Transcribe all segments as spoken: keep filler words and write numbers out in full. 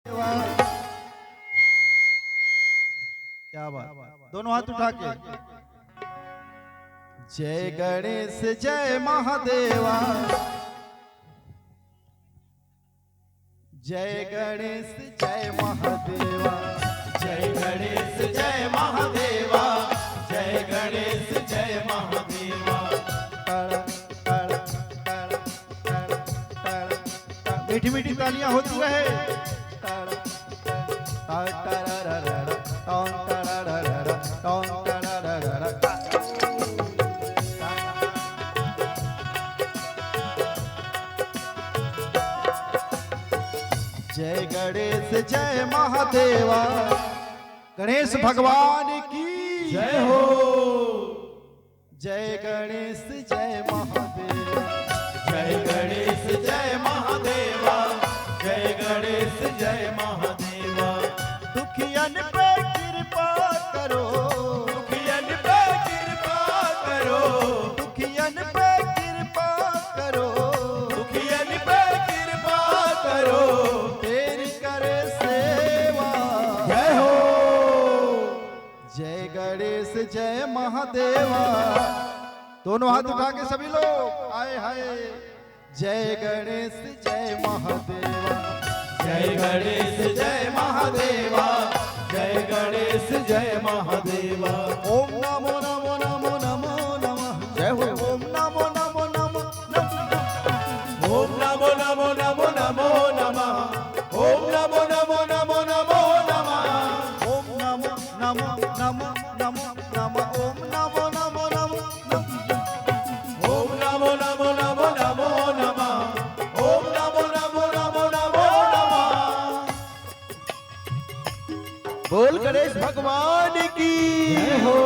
क्या बात, दोनों हाथ उठा के। जय गणेश जय महादेवा। जय गणेश जय महादेवा। जय गणेश जय महादेवा। जय गणेश जय महादेवा। मीठी मीठी तालियां होती रहे। जय गणेश जय महादेवा। गणेश भगवान की जय हो। जय गणेश जय महादेव। जय गणेश जय महादेवा। जय गणेश जय महादेवा। दुखियन पे कृपा करो। दुखियन पे कृपा करो। दुखियन पे कृपा करो। दुखियन पे कृपा करो। तेरी करे सेवा। जय हो। जय गणेश जय महादेवा। दोनों हाथ उठा के सभी लोग, आए हाय। जय गणेश जय महादेवा। जय गणेश जय महादेवा। जय गणेश जय महादेवा। ओम नमो नमो नमो नमो नमः। जय हो। ओम नमो नमो नमो नमो। ओम नमो नमो नमो नमो नमः। ओम नमो नमो नमो नमो नमः। ओम नमो नमो नमो नमो नमः। ओम नमो नमो नमो नमो नमः। ओम नमो नमो नमो नमो नमः। ओम नमो नमो नमो नमो नमः। बोल गणेश भगवान की जय हो।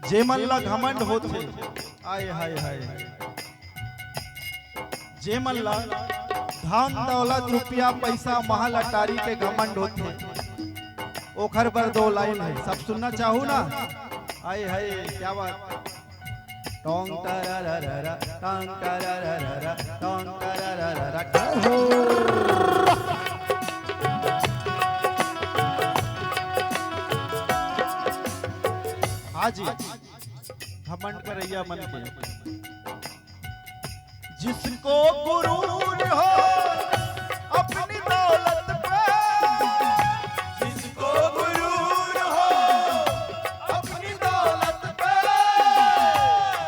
जे मन ला घमंड होथे, आय हाय हाय, जे मन ला धन दौलत रुपया पैसा महल अटारी के घमंड होथे, ओखर बर दो लाइन है, सब सुनना चाहू ना? आय हाय, क्या बात। टोंग तररररर, टोंग तररररर, टोंग तररररर, हो। हाँ जी, घमंड करैया मन के। जिसको गुरूर हो अपनी दौलत पे, जिसको गुरूर हो अपनी दौलत पे,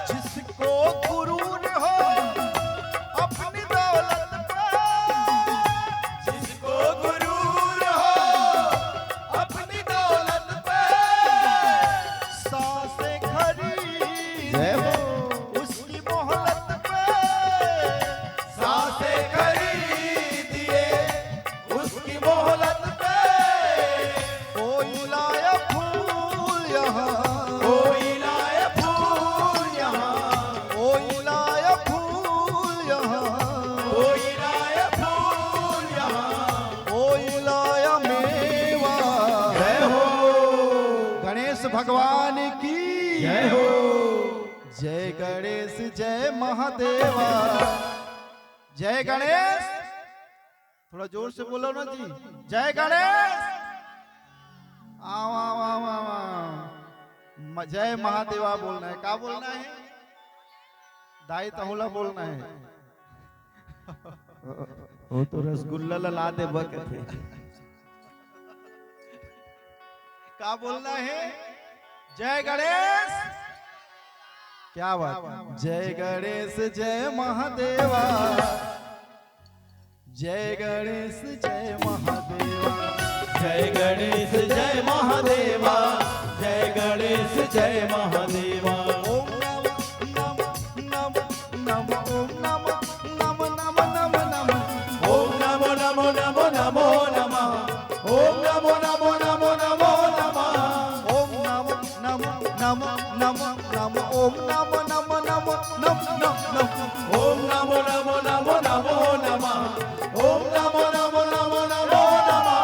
जिसको गुरूर हो अपनी दौलत पे, जिसको गुरूर हो अपनी दौलत पे, सांसें खरीद जय हो। उसकी मोहलत पे, सांसें खरीदिए उसकी मोहलत पे। कोई लाया फूल यहाँ, कोई लाया फूल यहाँ, कोई लाया फूल यहाँ, कोई लाया फूल यहाँ, कोई लाया मेवा। जय हो। गणेश भगवान की जय हो। जय गणेश जय महादेवा। जय गणेश। थोड़ा जोर से बोलो ना जी। जय गणेश। आवा, आवा, आवा, आवा। म-, जय महादेवा बोलना है। का बोलना है? दाई तहुला बोलना है। वो तो रसगुल्ला ला, ला दे बकथे। का बोलना है? जय गणेश। क्या बात? जय गणेश जय महादेवा। जय गणेश जय महादेवा। जय गणेश जय महादेवा। जय गणेश जय महादेवा। ओम नमः, नमः, नमः। ओम नमो नमो नमो नम नम नम। ओम नमो नमो नमो नमो नमः। ओम नमो नमो नमो नमो नमः।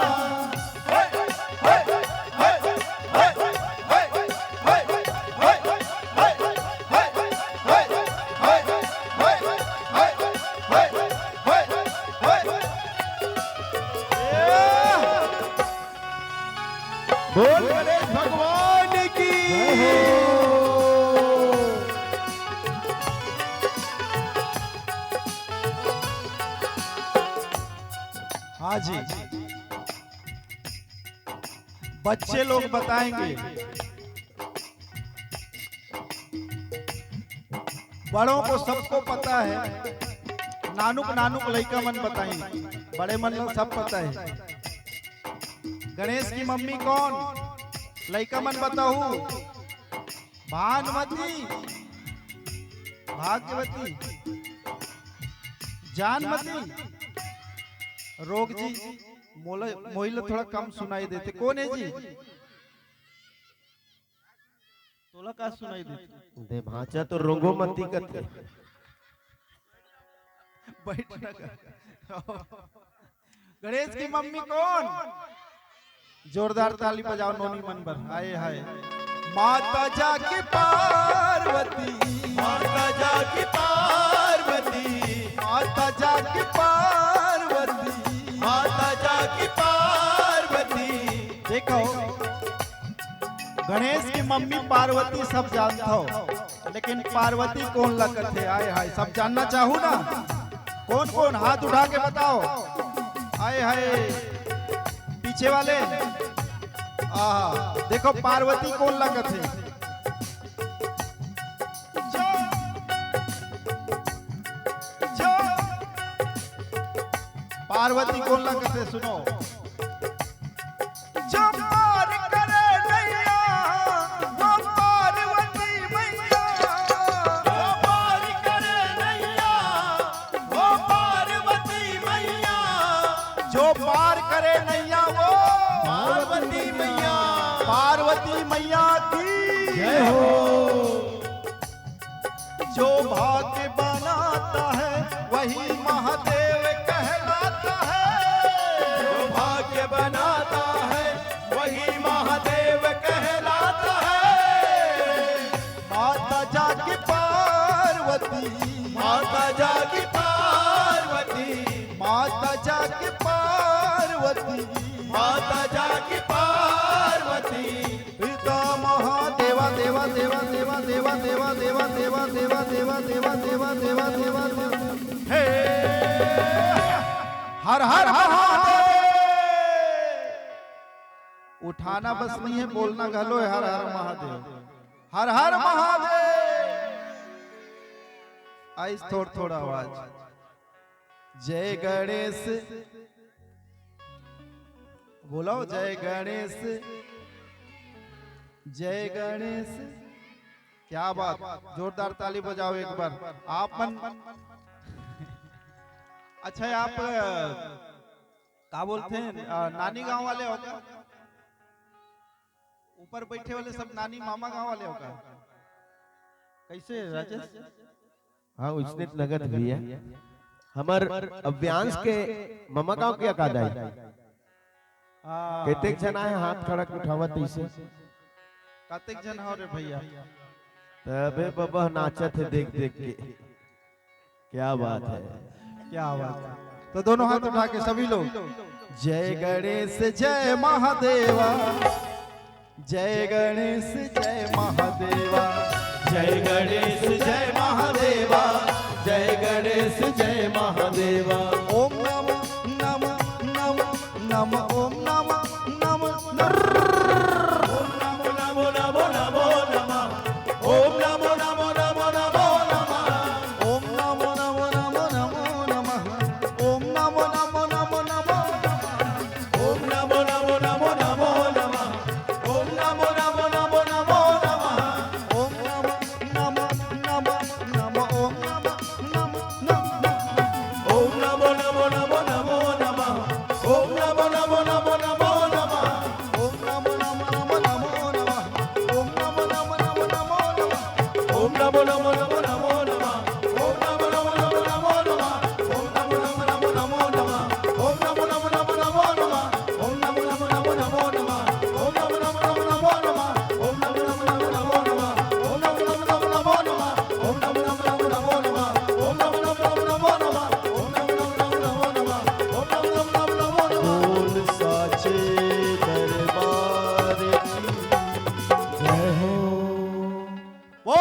बोल गणेश भगवान की। हाँ जी, बच्चे लोग बताएंगे, बड़ों को सबको पता है, नानुक नानुक लइका मन बताई, बड़े मन ला सब पता है। गणेश की मम्मी कौन? लइका मन बताहू। भानमती, भाग्यवती, जानमती, रोग जी, मोला, मोहिला थोड़ा कम सुनाई देथे। कौन है जी? तोला का सुनाई देथे? दे भांचा तो रोंगोमती कथे। बैठ ना कर। गणेश की मम्मी कौन? जोरदार ताली बजाओ नोनी मन बर। आए हाय। माता जाकी पार्वती, माता जाकी पार्वती, माता जाकी पार्वती, माता जाकी पार्वती। देखो, गणेश की मम्मी पार्वती सब जानत हो, लेकिन पार्वती कोन ला कथे? आए हाय, सब जानना चाहू ना? कोन कोन हाथ उठा के बताओ। आए हाय, पीछे वाले। आहा, देखो पार्वती कोन ला कथे? जो, जो, पार्वती कोन ला कथे? सुनो। जो पार करे नैया, वो पार्वती मैया। जो पार करे नैया, वो पार्वती मैया। जो पार करे नैया, वो पार्वती मैया। पार्वती मैया की जय हो। जो भाग्य बनाता है, वही महादेव कहलाता है। जो भाग्य बनाता है, वही महादेव कहलाता है। माता जाकी पार्वती, माता जाकी पार्वती, माता जाकी पार्वती, माता जाकी पार्वती। पिता महादेवा, देवा, देवा, देवा, देवा, देवा, देवा, देवा, देवा, देवा, देवा, देवा, देवा, देवा, देवा। हे। हर हर महादेव। उठाना बस नहीं है, बोलना घलो है, हर हर महादेव, हर हर महादेव। आइस थोड़ थोड़ आवाज। जय गणेश, बोलो जय गणेश, जय गणेश। क्या बात, जोरदार ताली बजाओ एक बार। आप मन, अच्छा, आप, अ, का बोलते हैं, अ, नानी गांव वाले हो क्या? ऊपर बैठे वाले सब नानी मामा गांव वाले हो क्या? कैसे राजेश? हाँ, उसने लगत भैया। हमर अव्यांश के ममा गांव के का दाई? हाँ। कतेक झन आए हाथ खड़ा उठावत तइसे? कतेक झन हो रे भैया? तबे बबा नाचत है देख देख के। क्या बात है? क्या बात है? तो दोनों हाथ उठा के सभी लोग, जय गणेश जय महादेवा, जय गणेश जय महादेवा, जय गणेश जय